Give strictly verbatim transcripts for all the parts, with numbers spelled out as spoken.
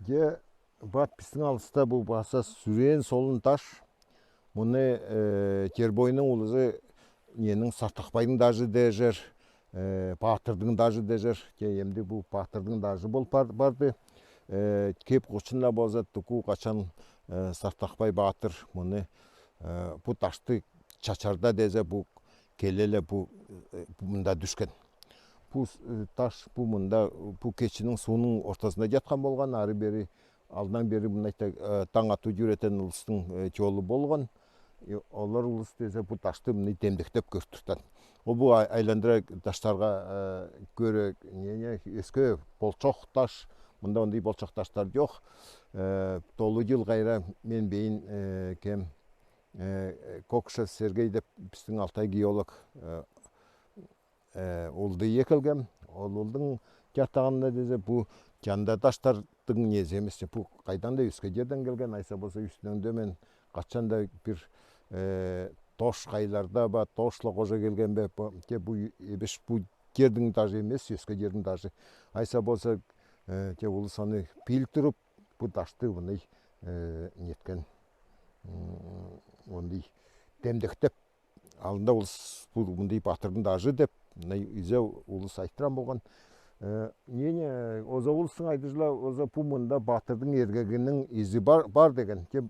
Е, бат пистиң алыста бу баса сүрен солун таш. Муны, э, Тербойның улузы, ненің, Сартахпайдың тажы дежер, э, Баатырдың тажы дежер. Те, эмди бу Баатырдың тажы бол бар-, барды. Э, кеп кучунда болза, туку качан, э, Сартахпай баатыр муны, э, бу ташты чачарда дезе, бу келеле бу, э, бу мында дүшкен. Бу с-, э, таш бу мында, бу кечинің сууның ортасында яткан болган, ары бери, алдан бери мына итте, э, таң атуу юретен улустың, э, чолу болган. Э, олар улус дезе бу ташты мына темдектеп көртүрткен. Ол бу ай-, айландыра таштарға, э, көре, не, не, өске болчок таш, мында ондай болчок таштар жок. Э, толу жыл кайра мен бейин, э, кем, э, Кокшев Сергей деп пистиң алтай геолог, э, э, улды экелгем. Ол улдың жартагында дезе, бу чанда таштардың незе эмес, бу кайдан да өске жерден келген, айса болза үстүнөн дөмен качан да бир, э, тош кайларда ба, тошла кожа келген бе, бу, те бу эбеш бу жердиң тажы эмес, өске жердиң тажы. Айса болза, э, те улус аны пил туруп, бу ташты мындай, э, неткен, м, ондай темдектеп, алында улус бу мындай Баатырдың тажы деп, мындай изе улус айтыран болган. Э, не, не, оза улустың айтыжыла, оза бу мында Баатырдың эргегинин изи бар, бар деген. Те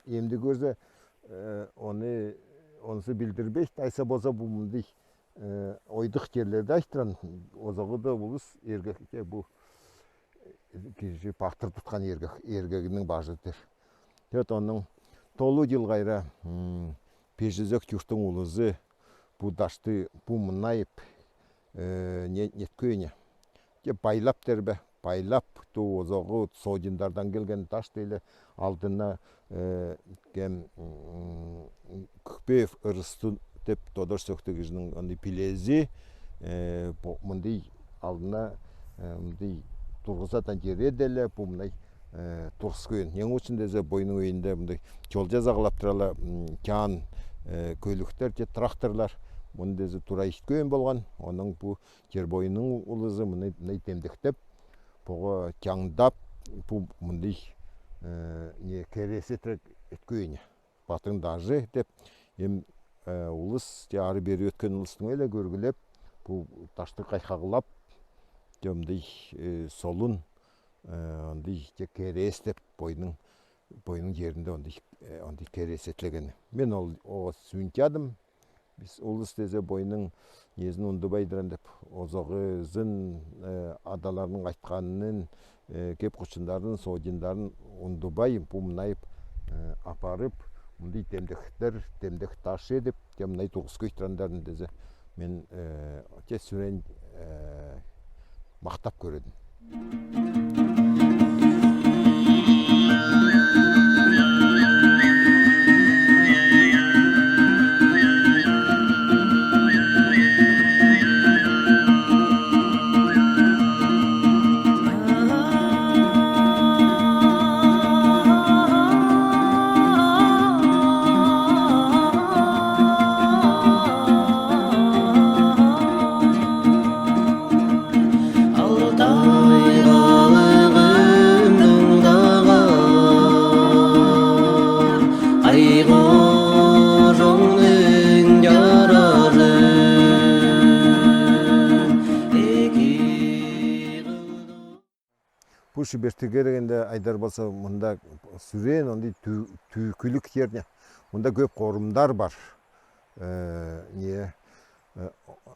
эмди көрзе, э, оны, онсы билдирбейт, айса болза бу мындай, э, ойдук жерлерде айтыран, озагы да улус эргек, те бу кижи Баатыр туткан эргек, эргегинин бажы дер. Вот, онның толу жыл кайра, м, Пежезек юрттың улузы бу ташты, бу мынайып, э, не, неткөне. Те байлап дербе, байлап, ту озогу содиндардан келген таш дейле, алдына, э, кем, м, Күкпеев Ырысту деп тодор сөктүгүжүнүң аны билези, э, бу, мындай алдына, э, мындай тургузатан жере деле, бу мындай, э, тургускөйүн. Нең учун дезе, бойнуң өйүнде мындай чолжа заглап турала, м, чаан, э, көлүктер же тракторлар. Муну дезе тура иткөйүн болган. Онуң бу Тербойнуң улузу муну мындай демдектеп, бого чаңдап, бу мындай, э, не, кереси тирек эткөйүн. Баатырдың тажы деп, эм, э, улус, те ары бери өткен улустуң эле көргүлеп, бу ташты кайкаглап, те мындай, э, солун, э, ындай те керес деп бойнуң, бойнуң жеринде ындай, э, ындай керес этлеген. Мен ол, ого сюйинчадым. Биз улус дезе бойнуң незин ундубайдыран деп, озогызын, э, адаларының айтканын, э, кеп кучундарын, содиндарын ундубай, бу мынайып, э, апарып, мындай демдектер, демдек таш эдип, те мынай тургускөйтүрендерин дезе, мен, э, те сүрен, э, мактап көрөдүм. Алтай халыгымның дагар айгор оңнын жарары эки кылдыр. Бу шиберти керегинде айдар болса, мында сүрен ондай түү-, түүкүлүк жерне. Мында көп корумдар бар. Э, не, э,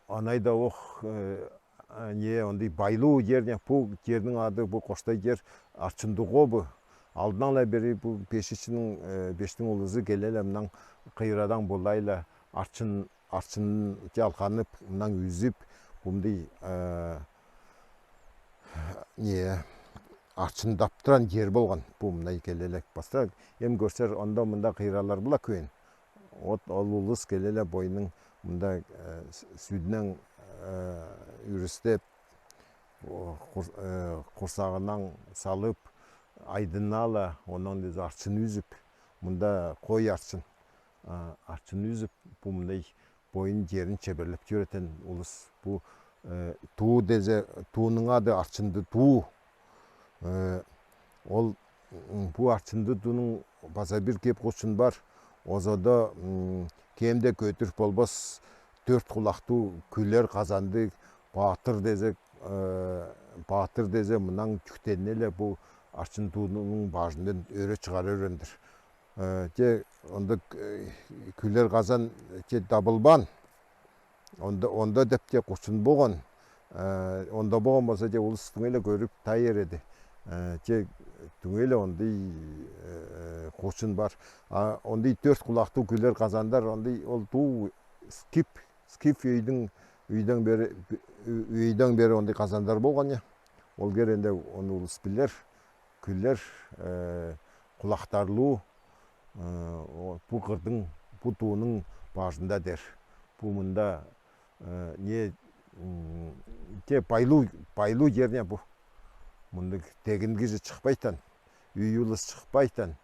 анайда ох, э, А, не, ондай байлуу жерне, бу жердиң ады, бу коштой жер Арчындуго бу. Алдынаңла бери бу Пешичинин, э, Пештиң улузу келеле мындан кыйрадаң булайла арчын, арчын жалканып, мындан үзүп, бу мындай, э, не, арчындап турган жер болган. Бу мындай келеле бастыра. Эм көрсер, онда мында кыйралар була күйин. Вот ол улус келеле бойнуң мында, э, с-, сүдүнең, э, үрүстеп, о, кур-, э, курсагынаң салып, айдынала, оннан дезе арчын үзүп, мында кой арчын, а, арчын үзүп, бу мындай бойнуң жерин чеберлеп чөретен улус. Бу, э, туу дезе, туунуң ады Арчынды туу. Э, Ол, м, бу Арчынды тууның база бир кеп хучун бар. Озодо, м, кемде көтүр болбас, төрт кулактуу күлер казанды баатыр дезе, э, баатыр дезе, мындан тюктеннеле бу Арчын тууның бажындан өре чыгара өрендир. Э, те, онда, э, күлер казан, те, табылбаан. Онда, онда деп те хучун болган. Э, онда болган болса, те, улус түңеле көрүп тайер эди. Э, те, түңеле ондый, э, хучун бар. А, ондый төрт кулактуу күлер казандар, ондый ол туу скиф, скиф өйдүн, өйдөн бери, өйдөн бери ондый казандар болган, я. Ол кергенде оны улус билер, күлер, э, кулактарлуу, э, о, бу кырдың, бу тууның бажында дер. Бу мында, э, не, м, те байлуу, байлуу ерне бу. Мында тегин кижи чыкпайтан, үй улус чыкпайтан.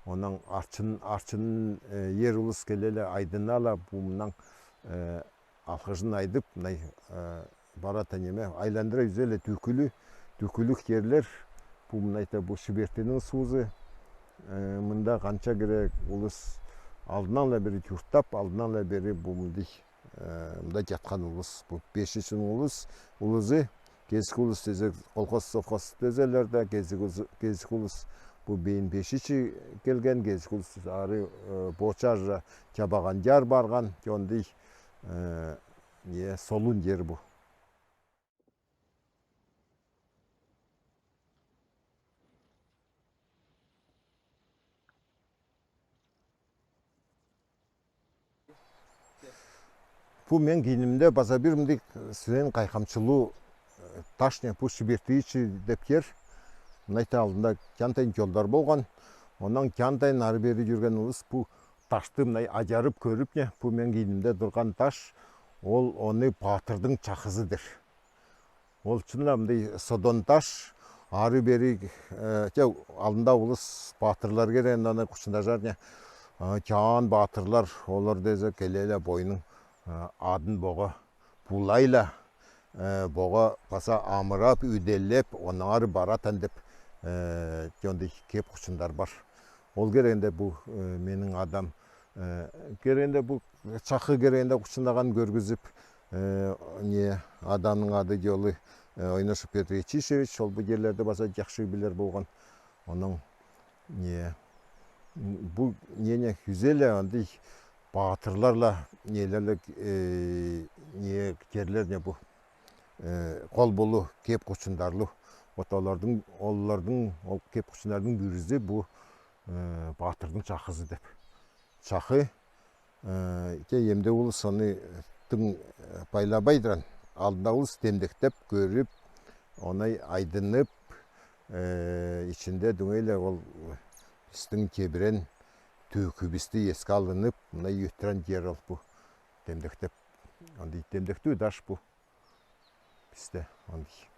Онан Арчын, Арчын, э, ер улус келеле, айдынала, бу мындан, э, алкышын айдып, мынай, э, барата неме, айландыра юзеле тюкүлү, тюкүлүк ерлер, бу мынайта бу Шибертиниң суузу, э, мында канча кире улус алдынала бери тюртап, алдынала бери бу мындый, э, мында жаткан улус, бу Бешичиниң улус, улузу, кезик улус дезе, колхоз, совхоз дезелер да, кезик улус, кезик улус бу бейин Бешичи келген, кезик улус ары, э, Бочаржа, Чабагандяр барган, ондый, э, не, солун ер бу. Бу мен кийинимде база бир мындыг сүрен кайхамчылуу, э, таш не, бу Шибертиичи деп ер. Мынайта алдында кянтайн жолдар болган. Онан кянтайн ары бери жүрген улус бу ташты мынай ажарып көрүп не, бу мен кийинимде турган таш, ол оны баатырдың чахызыдыр. Ол чынында мындай содон таш, ары бери, э, те алдында улус баатырлар киргенде аны кучунда жарне, э, чаан баатырлар, олар дезе келеле бойнуң, э, адын бога булайла, э, бога баса амырап, үделеп, оннаңары баратан деп, э, те ондай кеп кучундар бар. Ол кергенде бу, э, менің адам, э, кергенде бу чахы кергенде кучундаган көргүзүп, э, не, адамның ады жолы, э, Ойношев Петр Ечишевич, ол бу жерлерде баса жакшы билер болган. Оның не, бу не, не, юзеле андый баатырларла, нелерле, э, не, жерлер не бу, э, кол болу, кеп кучундарлы. Вот олардың, олардың, ол кеп кучундардың бүрүзү бу, э, баатырдың чахызы деп. Чахы, э, те эмде улус аны тың, э, байлабайдыран. Алдында улус темдектеп көрүп, онай айдынып, э, ичинде дүңейле ол бистиң тебирен түйкүбүстү эске алынып, мынай юттуран жер ол бу. Темдектеп. Андый темдектүү таш бу. Бисте андый.